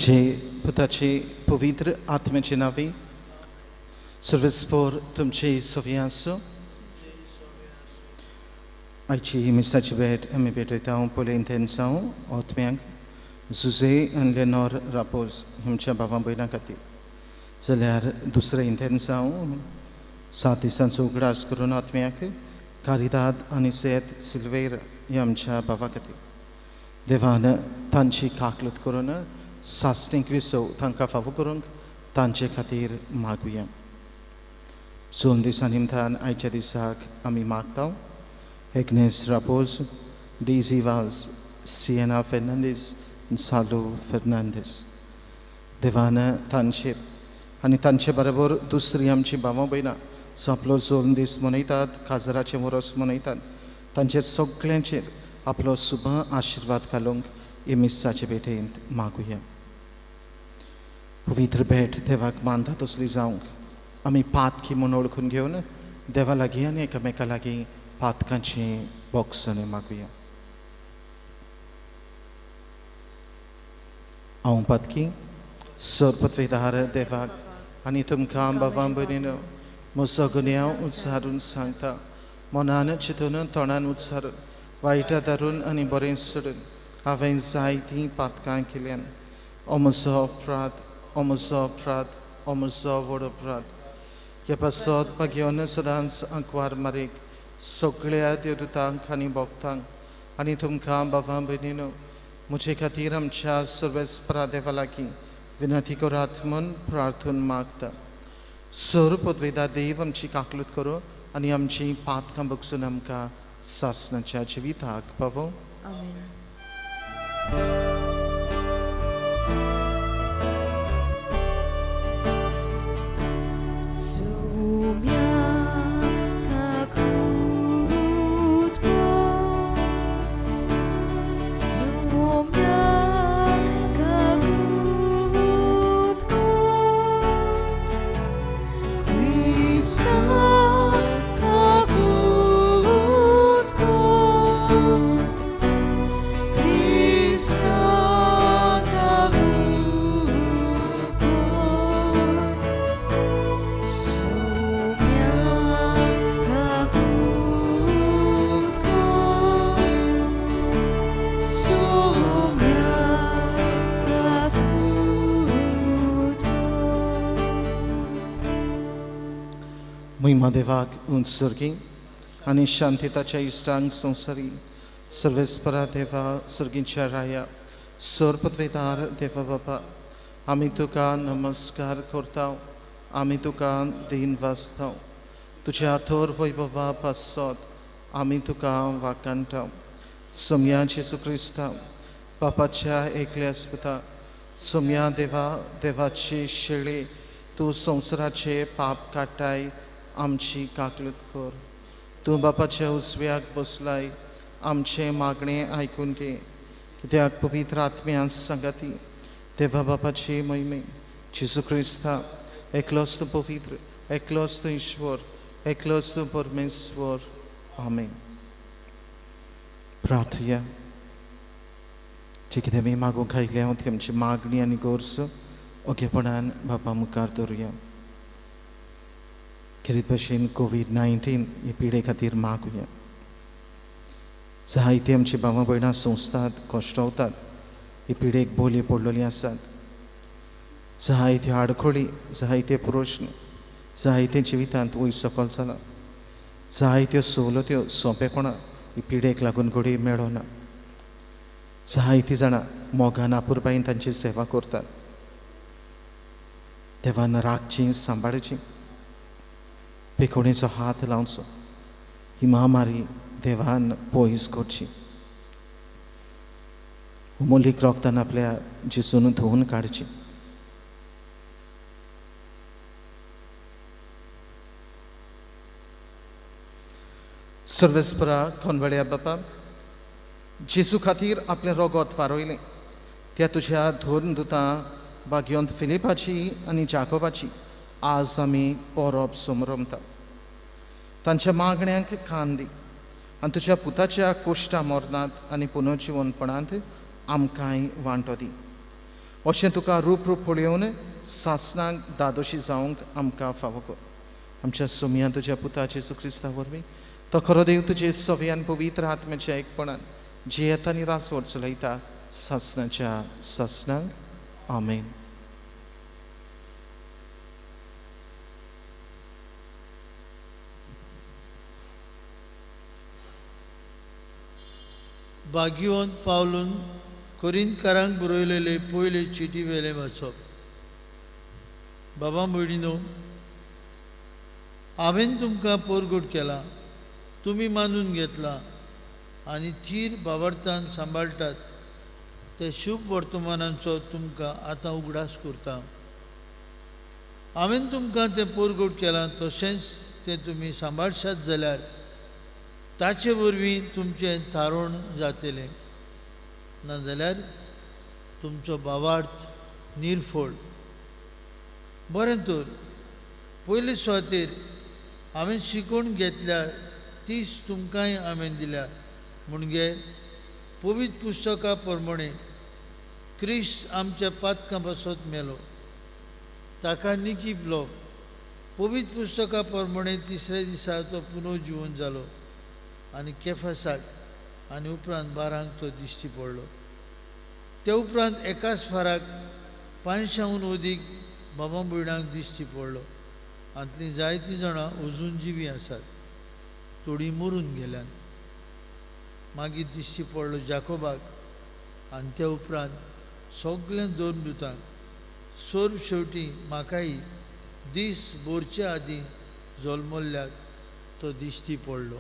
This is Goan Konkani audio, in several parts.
बापाचे पुताचे पवित्र आत्म्याचे नावे सर्वेस्पोर तुमचे सोवी आसूं. आयची मिसाची भेट आमी भेटयता पयलें इंतेन्सांव आत्म्यांक जुजे आनी लेनोर रापोज आमच्या भावां भयणां खातीर, जाल्यार दुसरें इंतेन्सांव 7 दिसांचो उगडास करून आत्म्याक कारिदाद आनी सेत सिल्वेर ह्या आमच्या भावा खातीर. देवान तांची काकलूत करून सासणीक विसव तांकां फावो करूंक तांचे खातीर मागुया. 2 दिसां निमतान आयच्या दिसाक आमी मागता Agnes Rapoz, Daisy Vaz, Siena Fernandes, Salu Fernandes. देवान तांचेर आनी तांचे बरोबर दुसरी आमची भावां भयणां जो आपलो 2 दीस मनयतात, काजराचें वरस मनयतात, तांचेर सगळ्यांचेर आपलो शुभ आशिर्वाद घालूंक हे मिसाचे भेटेंत मागुया. पवित्र भेट देवाक मानता तसली जावंक आमी पातकी म्हूण वळखून घेवन देवा लागीं आनी एकामेका लागीं पातकांची बोगसणें मागुया. हांव पातकी सरपत्वेदार देवाक आनी तुमकां भावां भयणीनो म्हजो गुन्यांव उच्चारून सांगता, मनान चिंतून तोंडान उच्चारून वायटा धरून आनी बरें सोडून हांवें जायतीं पातकां केल्यान. ओ म्हजो अपराध, ओ म्हजो अपराध, ओ म्हजो व्हड अपराध. ह्या पासत भाग्योन सदांच आंकवार मारीक सगळ्या देवदूतांक आनी भक्तांक आनी तुमकां भावां भयणीनो म्हजे खातीर आमच्या सर्वेस्परा देवा लागीं विनंती करात म्हूण प्रार्थून मागता. सर पदवेदा देव आमची काकलूत करूं आनी आमची पातकां बगसून आमकां सासणाच्या जिविताक पावो. आमेन. महिमा देवाक उत्सर्गी आनी शांतताच्या इश्टांक संवसारी सर्वेस्परा देवा सर्गीच्या राया सरपत्वेदार देवा बाबा आमी तुका नमस्कार करता, आमी तुका दीन वाचता. तुज्या थोर वैभवा पासत आमी तुका वाकाणटा. सोम्या जेजू क्रिस्ता बापाच्या एकल्या पुता सोम्या देवा देवाची शेळी तूं संवसाराचे पाप काडटाय आमची काकलूत कर. तूं बापाच्या उजव्याक बसलाय आमचें मागणें आयकून घे, कित्याक पवित्र आत्म्या सांगाती देवा बापाची महिमे जेजू क्रिस्ता एकलोच तूं पवित्र, एकलोच तूं ईश्वर, एकलोच तूं परमेश्वर. आमेन. प्रार्थुया. जे कितें आमी मागूंक आयल्या ती आमची मागणी आनी गरज ओगेपणान बापा मुखार दवरुया. खेरीत भशेन कोवीड-19 हे पिडे खातीर मागुया. जायते आमची भावां भयणां सोंसतात, कश्टवतात, हे पिडेक बोली पडलेली आसात. जायत्यो आडखळी, जायते प्रश्न, जायते जिवितांत वयर सकयल जाला, जायत्यो सवलत्यो सोंपेपणां ही पिडेक लागून घडये मेळना. जायतीं जाणां मोगान आपुरबायेन तांची सेवा करतात. देवान राखची, सांबाळची, पेकोणेचो हात लावचो, ही महामारी देवान पयस करची. मोलीक रोगतान आपल्या जेजून धुवन काडची. सर्वेस्परा कोनवळ्या बापा जेजू खातीर आपलें रोगोत वारयलें त्या तुज्या धोरण दुतां भाग्योंत फिलिपाची आनी जाकोबाची आज आमी परब समरमता. तांच्या मागण्यांक कान दी आनी तुज्या पुताच्या कोश्टा मरणांत आनी पुनर्जिवनपणांत आमकांय वांटो दी. अशें तुका रूप रूप पळोवन सासणाक दादोशी जावंक आमकां फावो कर। आमच्या सोमया तुज्या पुता जेजू क्रिस्ता वरवीं तो खरो देव तुजे सव्यान पवित्र आत्म्याच्या एकपणान जियेता आनी रासवट चलयता सासणाच्या सासणाक। आमेन। भाग्यवंत पावलून कोरिंतकारांक बरयलेले पयले चिटी वेले वाचप। बाबा भयणीनो, हांवें तुमकां पोरगोट केला, तुमी मानून घेतला आनी थीर भावार्थान सांबाळटात ते शुभ वर्तमानांचो तुमकां आतां उगडास करता। हांवें तुमकां तें पोरगोट केलां तशेंच तें तुमी सांबाळशात जाल्यार ताचे वरवीं तुमचें थारोवण जातलें, नाजाल्यार तुमचो भावार्थ निर्फळ। बरें तर पयले सुवातेर हांवें शिकोवन घेतल्या तीच तुमकांय हांवें दिल्या, म्हणजे पवित्र पुस्तका प्रमाणे क्रिस्त आमच्या पातकां पासत मेलो, ताका निकिपलो, पवित्र पुस्तका प्रमाणे तिसऱ्या दिसा तो पुनर्जिवन जालो आनी केफासाक आनी उपरांत बारांक तो दिश्टी पडलो। ते उपरांत एकाच फाराक 500 अदीक बाबा भयणांक दिश्टी पडलो। हांतलीं जायतीं जाणां अजून जिवीं आसात, थोडीं मरून गेल्यान। मागीर दिश्टी पडलो जाकोबाक आनी त्या उपरांत सगळ्या दोन दुतांक। सर्व शेवटी म्हाकाय दीस भरचे आदीं जल्मल्ल्याक तो दिश्टी पडलो।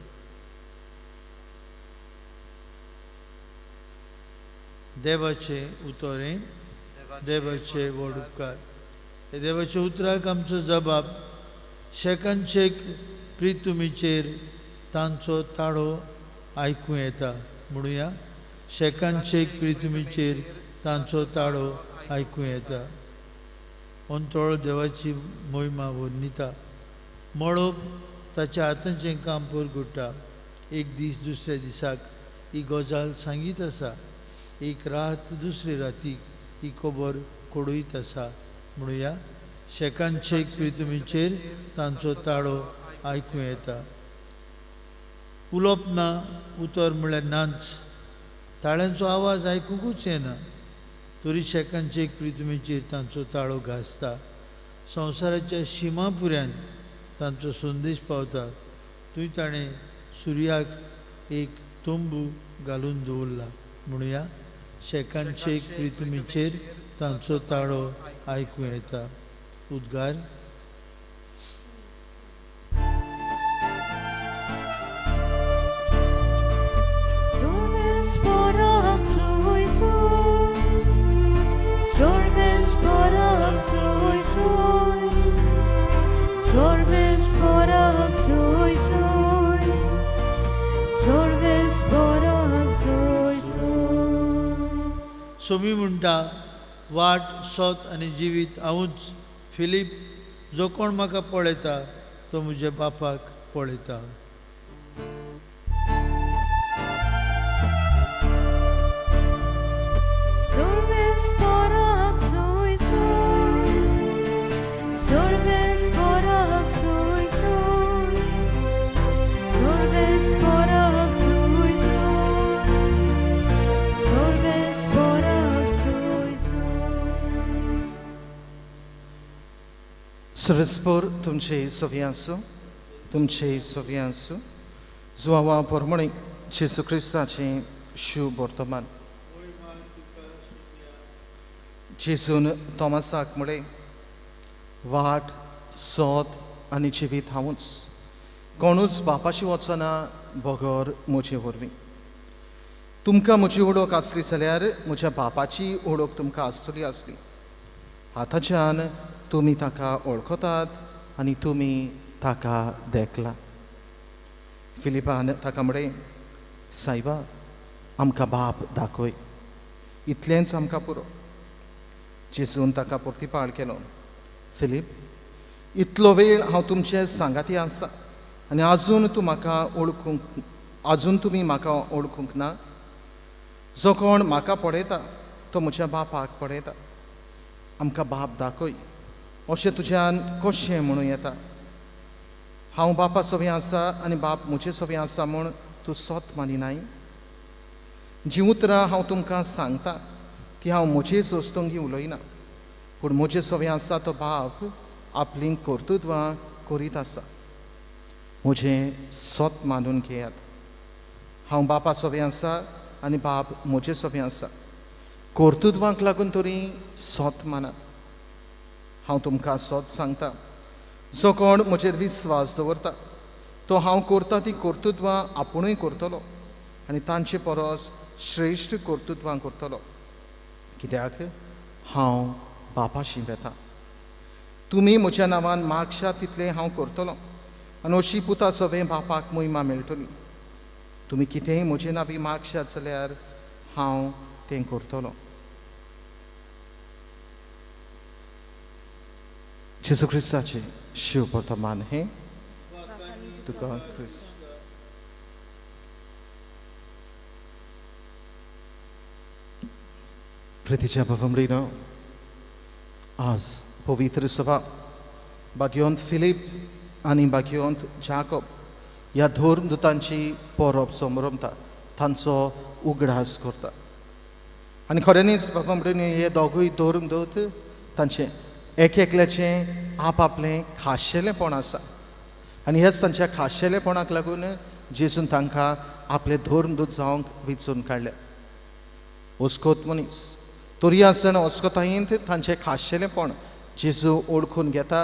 देवाचें उतर, देवाचे व्हड उपकार। हे देवाच्या उतराक आमचो जबाब शेकान शेक प्रितुमीचेर तांचो ताळो आयकूं येता। म्हणुया, शेकान शेक प्रितुमीचेर तांचो ताळो आयकूं येता। अंतोळ देवाची मोहिमा वर्णिता, मळब ताच्या हातांचें काम परगुट्टा। एक दीस दुसऱ्या दिसाक ही गजाल सांगीत आसा, एक रात दुसरे रातीक ही खबर कडयत आसा। म्हणुया, शेकान शेक प्रितुमीचेर तांचो ताळो आयकूं येता। उलोवप ना, उतर म्हळ्यार नाच, ताळ्यांचो आवाज आयकुंकूच येना, तरी शेकान शेक प्रितुमीचेर तांचो ताळो घासता। संवसाराच्या शिमा पुऱ्यान तांचो संदेश पावता। थंय ताणें सुर्याक एक तंबू घालून दवरला। म्हणुया, शेकान शेक प्रितुमीचेर तांचो ताळो आयकूं येता। उद्गार। सोमी म्हणटा, वाट सत आनी जिवीत हांवूच। फिलीप, जो कोण म्हाका पळयता तो म्हज्या बापाक पळयता। सरस्पोर तुमचे सवी आसूं, तुमचे सवी आसूं। जुवावा पोरमणे जेजू क्रिस्ताचें शुभ वर्तमान। जेजून तोमासाक म्हळें, वाट सत आनी जिवीत हांवूच, कोणूच बापाशी वचना बगर म्हजे वरवीं। तुमकां म्हजी ओळख आसली जाल्यार म्हज्या बापाची ओळख तुमकां आसतली आसली। आतांच्यान तुमी ताका वळखतात आनी तुमी ताका देखला। फिलिपान ताका म्हळें, सायबा, आमकां बाप दाखय, इतलेंच आमकां पुरो। जेजून ताका प्रतिपाळ केलो, फिलीप, इतलो वेळ हांव तुमचे सांगाती आसा आनी आजून तूं म्हाका वळखूंक, आजून तुमी म्हाका वळखूंक ना। जो कोण म्हाका पळयता तो म्हज्या बापाक पळयता। आमकां बाप दाखय अशें तुज्यान कशें म्हणूं येता? हांव बापा सोबें आसा आनी बाप म्हजे सोबें आसा म्हूण तूं सोत मानिनाय? जीं उतरां हांव तुमकां सांगता ती हांव म्हजे सोस्तंगी उलयना, पूण म्हजे सोबें आसा तो बाप आपलीं कर्तृत्वां करीत आसा. म्हजें सोत मानून घेयात, हांव बापा सोबें आसा आनी बाप म्हजे सोबें आसा. कर्तृत्वांक लागून तरी सोत मानात. हांव तुमकां सोत सांगता, जो कोण म्हजेर विस्वास दवरता तो हांव करता ती कर्तृत्वां आपुणूय करतलो आनी तांचे परस श्रेश्ठ कर्तृत्वां करतलो, कित्याक हांव बापाशी वेता. तुमी म्हज्या नांवान मागशात तितलें हांव करतलो आनी अशी पुता सोबें बापाक महिमा मेळटली. तुमी कितेंय म्हजे नांवी मागशात जाल्यार हांव तें करतलो. जेजू क्रिस्ताचें शिव वर्तमान हें तुका क्रिस्त. प्रितीच्या भावंडीनो, आज पवित्र सभा भाग्यवंत फिलीप आनी भाग्यवंत जाकोब ह्या धर्मदूतांची परब समरमता, तांचो उगडास करता. आनी खऱ्यांनीच भावंडीनी हे दोगूय धर्मदूत तांचें एक एकल्याचें आपआपलें खाशेलेंपण आसा आनी हेच तांच्या खाशेलेपणाक लागून जेजून तांकां आपले धर्मदूत जावंक विचून काडले. ओस्कोत मनीस तरी आसतना ओस्कोतायेंत तांचें खाशेलेंपण जेजू ओळखून घेता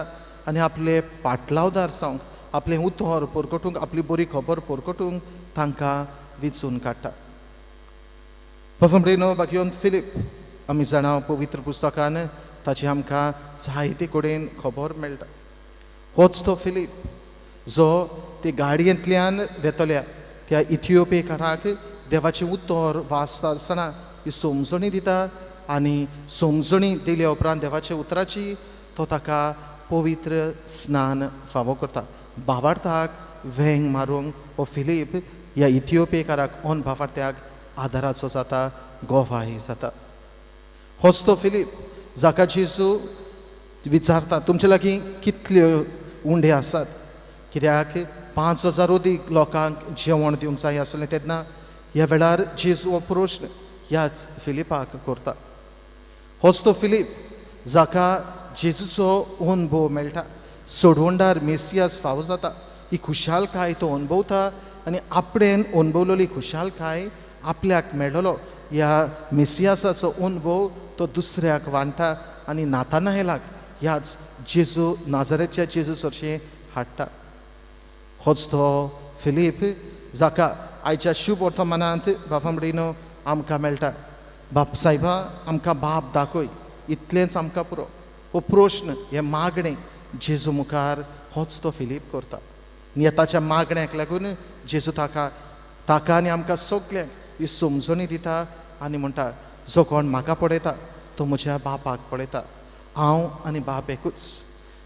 आनी आपले पाटलावदार जावंक, आपलें उतर परगटूंक, आपली बरी खबर परगटूंक तांकां विचून काडटा. भावंडीनो, भाग्यवंत फिलीप आमी जाणा पवित्र पुस्तकान ताची आमकां जायते कडेन खबर मेळटा. होच तो फिलीप जो ते गाडयेंतल्यान वेतल्या त्या इथिओपियेकाराक देवाचें उतर वाचता आसतना ही समजणी दिता आनी समजणी दिल्या उपरांत देवाच्या उतराची तो ताका पवित्र स्नान फावो करता. भावार्थाक वेंग मारूंक हो फिलीप ह्या इथिओपियेकाराक ऑन भावार्थ्याक आदाराचो जाता, गोवाय जाता. होच तो फिलीप जाका जेजू विचारता, तुमचे लागीं कितल्यो उंडे आसात? कित्याक 5000 अदीक लोकांक जेवण दिवंक जाय आसलें तेन्ना ह्या वेळार जेजू हो प्रश्न ह्याच फिलिपाक करता. होच तो फिलीप जाका जेजूचो अनुभव मेळटा, सोडवणदार मेसियास फावो जाता, ही खुशालकाय तो अनुभवता आनी आपणेन अनुभवलेली खुशालकाय आपल्याक मेळलो ह्या मेसियासाचो अनुभव तो दुसऱ्याक वांट्टा आनी नातानाहेलाक ह्याच जेजू नाजरेच्या जेजू सरशें हाडटा. होच तो फिलीप जाका आयच्या शुभ वर्तमानांत बापामडीनो आमकां मेळटा, बाप सायबा आमकां बाप दाखय, इतलेंच आमकां पुरो. हो प्रश्न, हें मागणें जेजू मुखार होच तो फिलीप करता आनी ताच्या मागण्याक लागून जेजू ताका ताका आनी आमकां सगल्यांक ही समजणी दिता आनी म्हणटा, जो कोण म्हाका पळयता तो म्हज्या बापाक पळयता. हांव आनी बाप एकूच.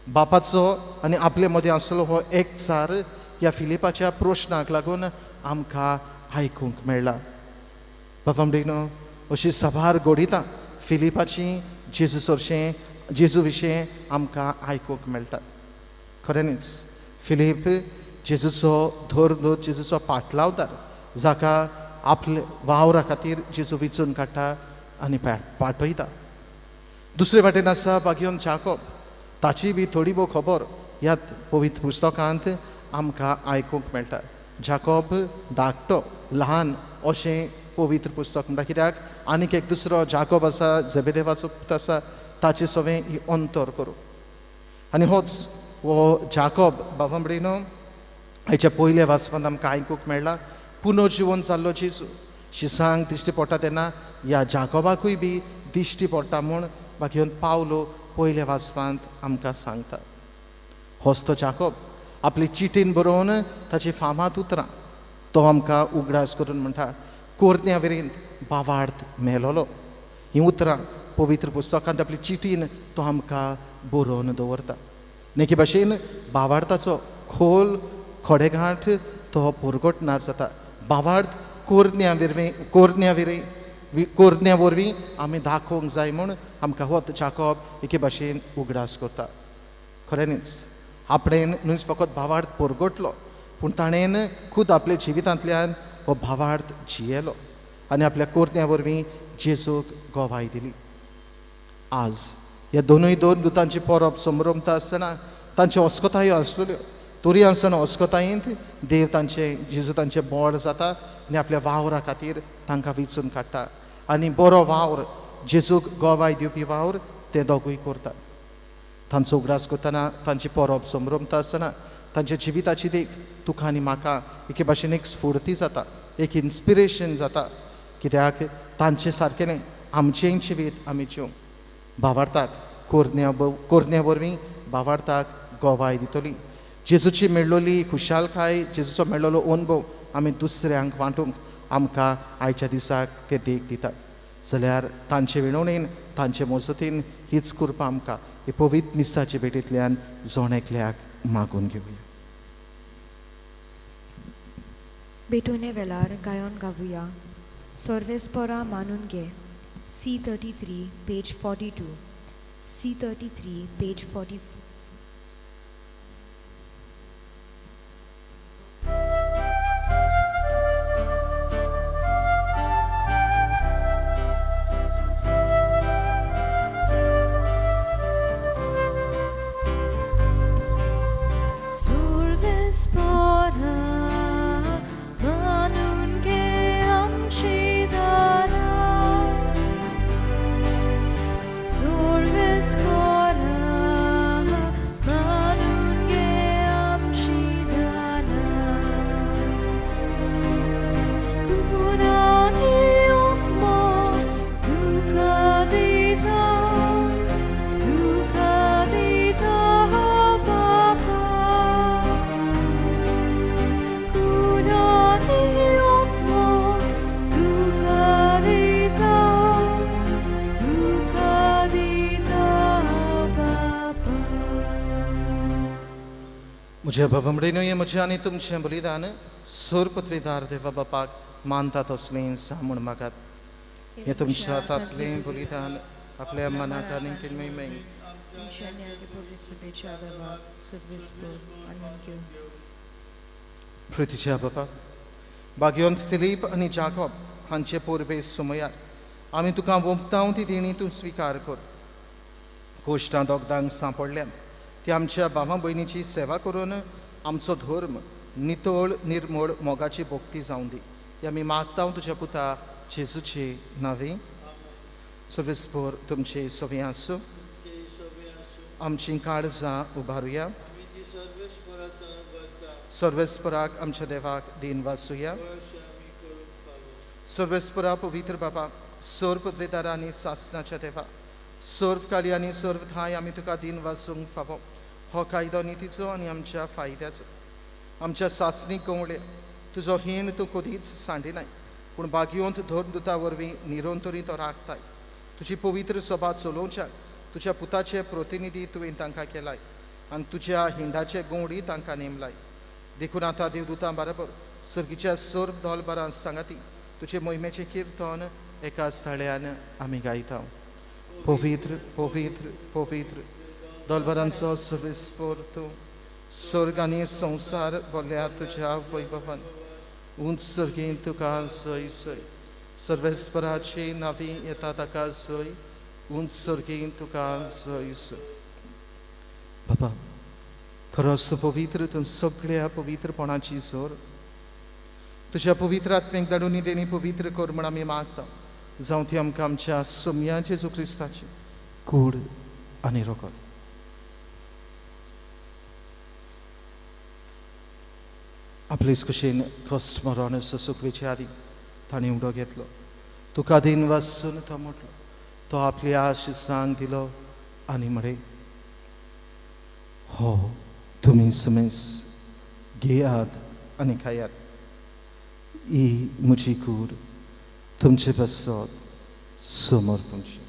बापाचो आनी आपले मदें आसलो हो एकचार ह्या फिलिपाच्या प्रश्नाक लागून आमकां आयकूंक मेळ्ळा. बापामडीनो, अशी साबार घडितां फिलिपाची जेजू सरशें जेजू विशीं आमकां आयकूंक मेळटा. खऱ्यांनीच फिलीप जेजूचो धर्मदूत, जेजूचो पाटलावदार जाका आपले वावरा खातीर जेजू विचून काडटा आनी पाठयता. दुसरे वाटेन आसा भाग्यवंत जाकोब, ताची बी थोडी भोव खबर ह्या पवित्र पुस्तकांत आमकां आयकूंक मेळटा. जाकोब धाकटो ल्हान अशें पवित्र पुस्तक म्हणटा, कित्याक आनीक एक दुसरो जाकोब आसा, जेबेदेवाचो पूत आसा, ताचे सवें ही अंतर करूं. आनी होच हो जाकोब बाबामडीनो आयच्या पयल्या वाचपांत आमकां आयकूंक मेळ्ळा. पुनर्जिवन जाल्लो जेजू शिसांक दिश्टी पडटा तेन्ना ह्या जाकोबाकूय बी दिश्टी पडटा म्हूण भाग्यवंत पावलो पयल्या वाचपांत आमकां सांगता. होच तो जाकोब आपली चिटीन बरोवन ताची फामाद उतरां तो आमकां उगडास करून म्हणटा, कोरन्या वेरेंत बावार्थ मेलोलो. हीं उतरां पवित्र पुस्तकांत आपली चिटीन तो आमकां बरोवन दवरता. नेकी भाशेन बावार्थाचो खोल खडेगांठ तो परगटणार जाता. बावार्थ कोरन्या वेरे कोरण्या वरवीं आमी दाखोवंक जाय म्हूण आमकां हो जाकोब एके भाशेन उगडास करता. खऱ्यांनीच आपणेन न्हय फकत भावार्थ परगटलो पूण ताणें खूद आपल्या जिवितांतल्यान हो भावार्थ जियेलो आनी आपल्या कोरण्या वरवीं जेजूक गवाय दिली. आज ह्या दोनूय दोन दुतांची परब समरमता आसतना तांच्यो अस्कतायो आसलेल्यो तरी आसतना अस्कतायेंत देव तांचे जेजू तांचें बोड जाता आनी आपल्या वावरा खातीर तांकां वेंचून काडटा आनी बरो वावर जेजूक गवाय दिवपी वावर ते दोगूय करतात. तांचो उगडास करतना तांची परब समरमता आसतना तांच्या जिविताची देख तुका आनी म्हाका एके भाशेन एक स्फूर्ती जाता, एक इन्स्पिरेशन जाता. कित्याक तांचे सारकें न्हय आमचेंय जिवीत आमी जिवंक भावार्थाक कोरण्या वरवीं भावार्थाक गवाय दितली. जेजूची मेळ्ळोली खुशालकाय, जेजूचो मेळ्ळोलो अनुभव आमी दुसऱ्यांक वांटूंक आमकां आयच्या दिसाक ते देख दितात. जाल्यार तांचे विणवणेन तांचे मजतीन हीच कृपा आमकां ही पवित्र मिसाचे भेटींतल्यान जण एकल्याक मागून घेवया. भेटोने वेळार गायन गावया सर्वेस्परा मानून घे. C33 page 42, C33 page 44. म्हज्या भवमडेनूय म्हजें आनी तुमचें बलिदान सोरपत्वेदार देवा बापाक मानता तसलें म्हूण मागात. हें तुमच्या हातांतलें बलिदान आपल्या मनाक आनी किल्मय पृथ्वीच्या बापा भाग्यवंत फिलीप आनी जाकोब हांचे पोरबे सुमयार आमी तुका वोंपता ती देणी तूं स्विकार कर. कोश्टां दोगदांक सांपडल्यांत ती आमच्या भावा भयणीची सेवा करून आमचो धर्म नितळ निर्मळ मोगाची भोक्ती जावं दी. ही आमी मागता तुज्या पुता जेजूचे नांवे. सर्वेस्पोर तुमचे सवे आसूं. आमची काळजां उबारुया. सर्वेस्पराक आमच्या देवाक दीन वासुया. सर्वेस्परा पवित्र बाबा सर्व पदवेदारा आनी सासनाच्या देवा सर्व काली आनी सर्व थाय आमी तुका दीन वासूंक फावो. हो कायदो नितीचो आनी आमच्या फायद्याचो. आमच्या सासणीक गवळे तुजो हीण तूं कदीच सांडिनाय पूण भाग्यवंत धर्मदुता वरवीं निरंतरी तो राखताय. तुजी पवित्र सभा चलोवच्याक तुज्या पुताचे प्रतिनिधी तुवें तांकां केलाय आनी तुज्या हिंडाचे गवडी तांकां नेमलाय. देखून आतां देवदुतां बरोबर सर्गीच्या सर्व दोलबारां सांगाती तुजे मोहिमेचें किर्तन एका स्थळ्यान आमी गायता. पवित्र पवित्र पवित्र दोलबारांचो सर्वेस्पोर तूं स्वर्ग आनी संवसार बोल्या तुज्या वैभवान. उंच सर्गीं तुका सय सय सर्वेस्पराची नावी येता ताका सय उंच सर्गीं तुका सय सय. बाबा खरोच तूं पवित्र, तूं सगळ्या पवित्रपणाची जोर. तुज्या पवित्र आत्म्याक धाडून देणी पवित्र कर म्हूण आमी मागता. जावं ती आमकां आमच्या सोम्या जेजू क्रिस्ताची कूड आनी रोगत. आपलेच कुशीन कश्ट मरण सुखवेचे आदी ताणें उडो घेतलो. तुका दीन वासून तो म्हटलो तो आपली आश सांग दिलो आनी म्हळें हो तुमी समेस घेयात आनी खायात. ही म्हजी कूड तुमचे पासत समर्पणची.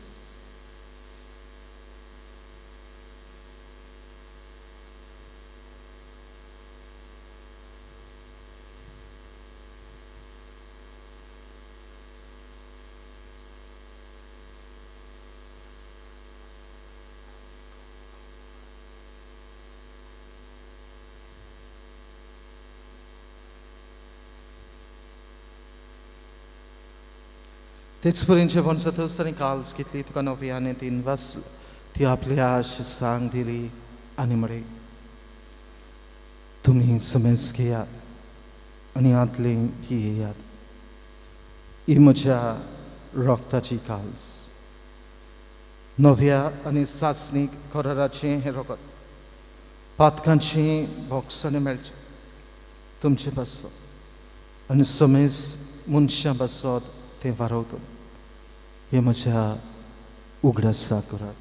तेच परीन जेवण जातच ताणें काल्स घेतली, तुका नव्याने तीन वाचलो, ती आपल्या शिसांक दिली आनी म्हळें, तुमी समेज घेयात आनी हांतली पियेयात, ही म्हज्या रोगताची काल्स, नव्या आनी सासणीक कराराचें हें रोगत, पातकांचें भोगसणें मेळचें तुमचे पासत आनी समेज मनशां पासत तें वारवता, हें म्हज्या उगडासा करात.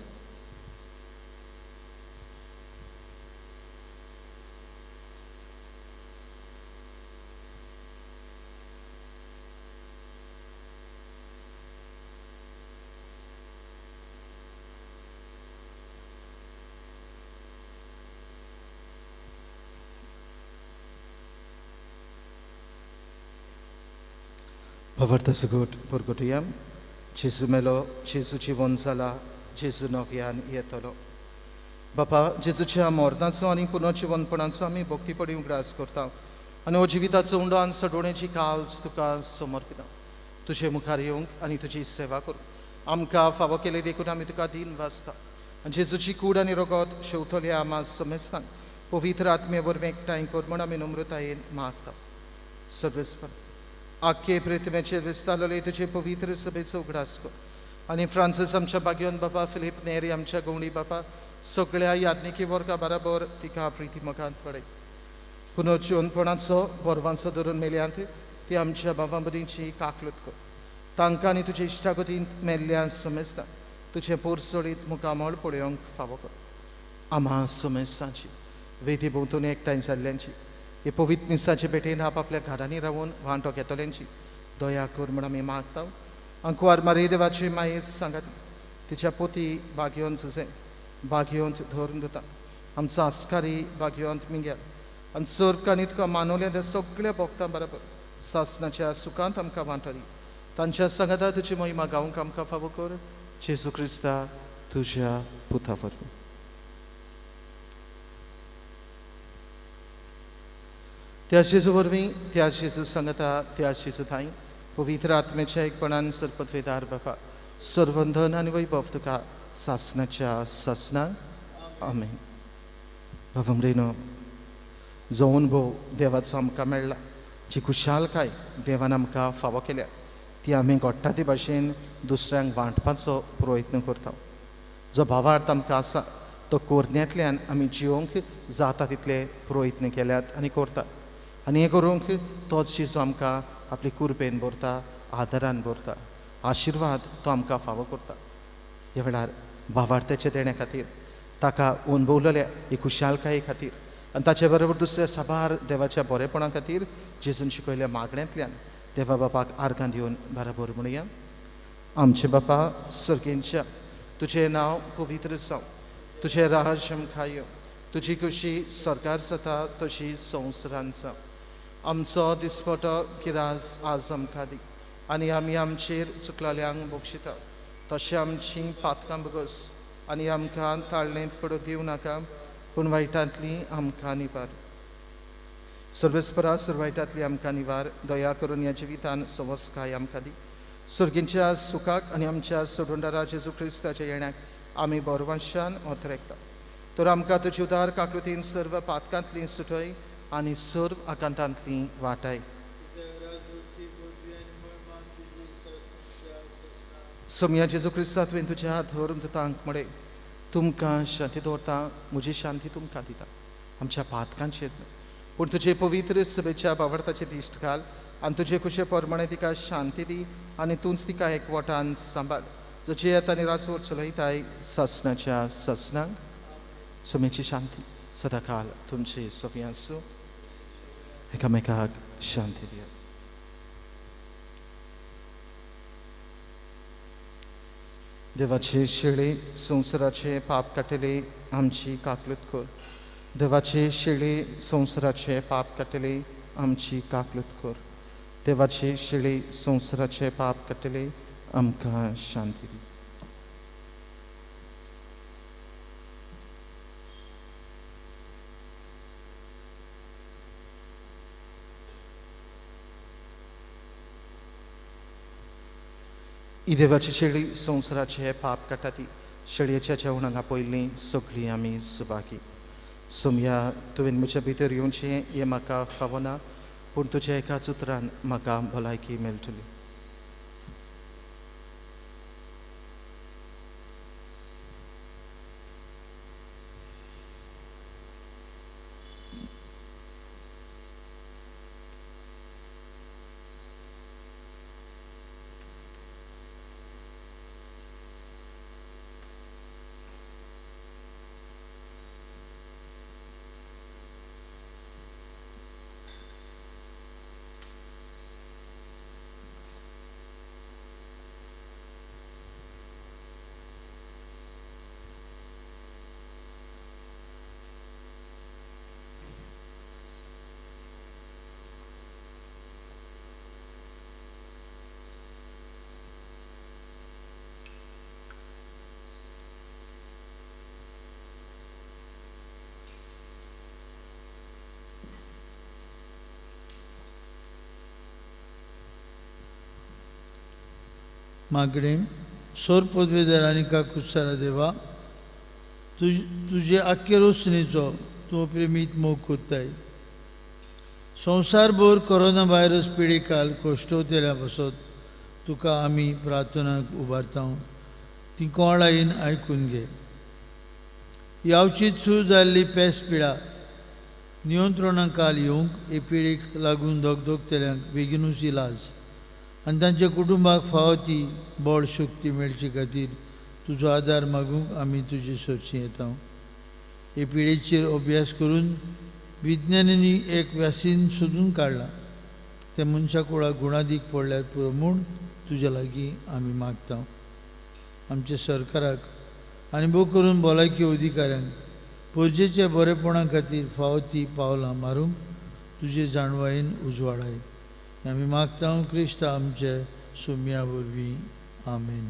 भावार्थ सुगूट पुरगुटया, जेजू मेलो, जेजू जिवन जाला, जेजू नव्यान येतलो. बापा, जेजूच्या मरणाचो आनी पुनर्जिवनपणाचो आमी भक्तीपणी उगडास करता आनी हो जिविताचो उंडो आनी सडोवणेची काल्स तुका समर्पिता. तुजे मुखार येवंक आनी तुजी सेवा करूंक आमकां फावो केली देखून आमी तुका दीन वाचता. आनी जेजूची कूड आनी रगत शेवतल्या आमा समेस्तांक पवित्र आत्मे वरवीं एकठांय कर म्हूण आमी नम्रतायेन मागता. सर्वेस्पर, आख्खे प्रिथमेचेर विस्तारलेले तुजे पवित्र सभेचो उगडास कर आनी फ्रांसीस आमच्या बाग्योन बाबा, फिलीप नेरी आमच्या गवंडी बाबा, सगळ्या याज्ञिकी वर्गा बराबर तिका प्रिती मुखांत वाडय. पुनर्जिवनपणाचो बोरवांचो धरून मेल्यांत ती आमच्या बाबा बरींची काकलूत कर. तांकां आनी तुजे इश्टागतींत मेल्ल्या समेस्तां तुजें पोरसोळीत मुखामळ पळोवंक फावो कर. आमा समेस्तांची वेदी भोंवतणी एकठांय जाल्ल्यांची, हे पवित्र मिसाचे भेटेन आपआपल्या घरांनी रावून वांटो घेतल्यांची दया कर म्हूण आमी मागता. आंकवार मारी देवाची मायेच सांगात तिच्या पोती बागयोन सुसें बागयोंत धरून दिता, आमचो आस्कारी बागयोंत मिंगेल आनी सर्व तुका मानवल्या त्या सगळ्या भोक्तां बराबर सासनाच्या सुखांत आमकां वांटो दी. तांच्या सांगाता तुजी महिमा गावंक आमकां फावो कर, जेजू क्रिस्ता तुज्या पुता वरवीं. त्या जेजू वरवीं, त्या जेजू सांगता, त्या जेजू थांय पवित्र आत्म्याच्या एकपणान सरपत्वेदार बापा, सर्वंधन आनी वैभव तुका सासनाच्या सासनाक. आमेन. बाबा मरेनो, जो अनुभव देवाचो आमकां मेळ्ळा, जी खुशालकाय देवान आमकां फावो केल्या, ती आमी घडटा ते भाशेन दुसऱ्यांक वांटपाचो प्रयत्न करता. जो भावार्थ आमकां आसा तो कोरण्यांतल्यान आमी जिवंक जाता तितले प्रयत्न केल्यात आनी करतात. आनी हें करूंक तोच जेजू आमकां आपली कुरपेन भरता, आदारान भरता, आशिर्वाद तो आमकां फावो करता. ह्या वेळार भावार्थ्याच्या देण्या खातीर, ताका अणभवलेल्या ही खुशालकाये खातीर आनी ताचे बरोबर दुसऱ्या साबार देवाच्या बरेपणा खातीर जेजून शिकयल्या मागण्यांतल्यान देवा बापाक आर्गां दिवन बराबर म्हणुया. आमचे बापा सर्गेंच्या, तुजें नांव पवित्र जावं, तुजें राज आमकां येवं, तुजी खुशी सरकार जाता तशी संवसारान जावं. आमचो दिसपटो किराज आज आमकां दी आनी आमी आमचेर चुकलेल्यांक बक्षिता तशें आमचीं पातकां बगस आनी आमकां ताळणेंत पडूंक दिवं नाका, पूण वायटांतली आमकां निवार. सर्वेस्परा, सर्वायटांतली आमकां निवार. दया करून ह्या जिवितान सवस्काय आमकां दी. सर्गींच्या सुखाक आनी आमच्या सोडूंडारा जेजू क्रिस्ताच्या येण्याक आमी बोरवांशान ओतरेकता. तर आमकां तुजी उदार काकृतीन सर्व पातकांतली सुटय आनी सर्व आकांतांतली वाटाय. सोमया जेजू क्रिस्ता, तुवें तुज्या धर्म दुतांक म्हळें, तुमकां शांती दवरता, म्हजी शांती तुमकां दिता. आमच्या पातकांचेर न्हय, पूण तुजे पवित्र सभेच्या भावार्थाचे दिश्ट घाल आनी तुजे खुशे प्रमाणे तिका शांती दी आनी तूंच तिका एकवटान सांबाळ, जो जियेत आनी रासवळ चलयताय सासनाच्या सासनाक. सोम्याची शांती सदांकाल तुमची सवी आसूं. एकामेकाक शांती दियात. देवाचे शेळे संवसाराचे पाप काडटले आमची काकलूत कर. देवाचे शेळे संवसाराचे पाप काडटले आमची काकलूत कर. देवाचे शेळे संवसाराचे पाप काडटले आमकां शांती दी. ही देवाची शेळी संवसाराचे पाप काडटा ती शेळयेच्या जेवणाक आपयल्ली सगळीं आमी सुभागी. सोमया तुवें म्हज्या भितर येवचें हें म्हाका फावना, पूण तुज्या एकाच उतरान म्हाका भलायकी मेळटली. मागणें सोर पदवेदार आनी काकुत्सारा देवा, तुजे आख्खे रोसणेचो तूं प्रेमीत मोग कोत्ताय. संवसारभर कोरोना व्हायरस पिडेकाल कश्टवतेल्या पासत तुका आमी प्रार्थनाक उबारता, ती कोणायन आयकून घे. यावचीत सुरू जाल्ली पेस पिडा नियंत्रणाकाल येवंक हे पिडेक लागून धगधगतेल्यांक बेगिनूच इलाज आनी तांच्या कुटुंबाक फावो ती बळ शक्ती मेळचे खातीर तुजो आदार मागूंक आमी तुजे सरशी येता. हे पिडेचेर अभ्यास करून विज्ञानांनी एक वॅक्सीन सोदून काडलां, तें मनशा कुळाक गुणादीक पडल्यार पुरो म्हूण तुज्या लागीं आमी मागता. आमच्या सरकाराक आनी भोव करून भलायकी अधिकाऱ्यांक परजेच्या बरेपणा खातीर फावो ती पावलां मारूंक तुजे जाणवायेन उजवाडाय. आमी मागता क्रिस्ता आमचे सुम्या वरवीं, आमेन.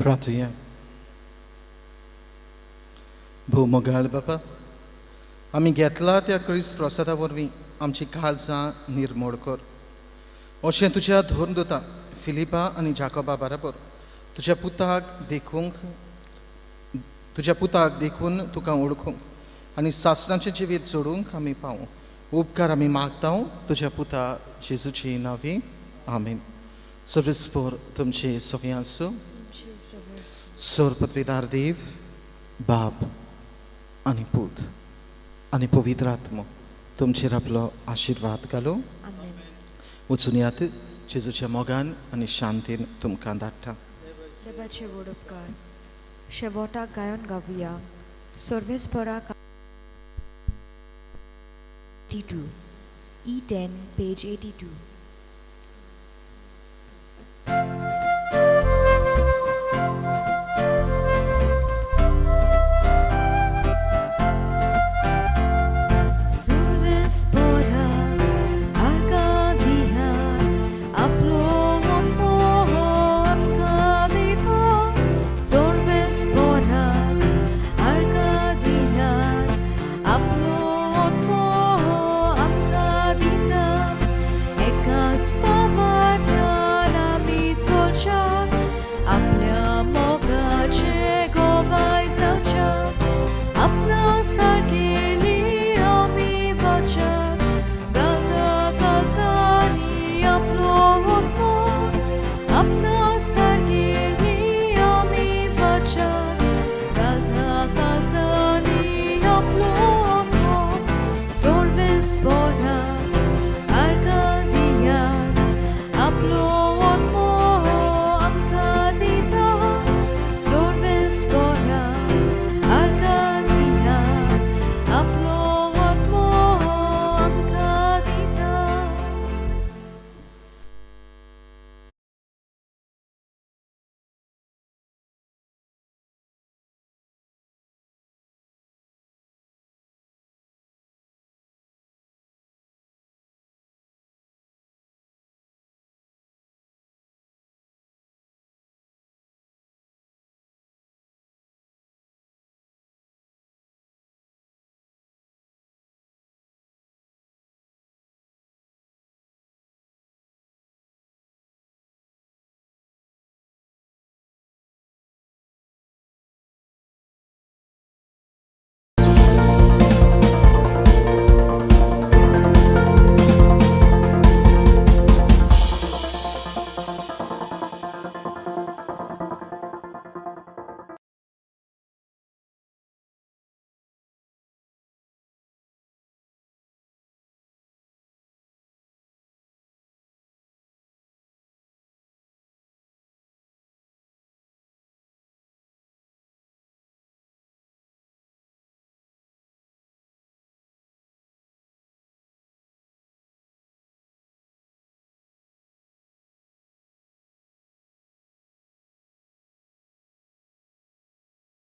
प्रार्थुया. भोव मोगाळ बापा, आमी घेतला त्या क्रिस्त प्रसादा वरवीं आमची काळजां निर्मोड कर. अशें तुज्या धर्मदूता फिलिपा आनी जाकोबा बराबर तुज्या पुताक देखूंक, तुज्या पुताक देखून तुका वळखूंक आनी सासणाचें जिवीत जोडूंक आमी पावूं. उपकार आमी मागता तुज्या पुता जेजूची नांवी, आमेन. सर्विसपोर तुमचे सगळें आसूं. सोर पदवीदार देव बाप आनी पूत आनी पवित्र आत्मो तुमचेर आपलो आशिर्वाद घालूं. वचून यात जेजूच्या मोगान आनी शांतीन तुमकां धाडटा. देवाचे व्हड उपकार. शेवटाक गायन गावया सर्वेस्परा 82 E10 page 82. Survespora.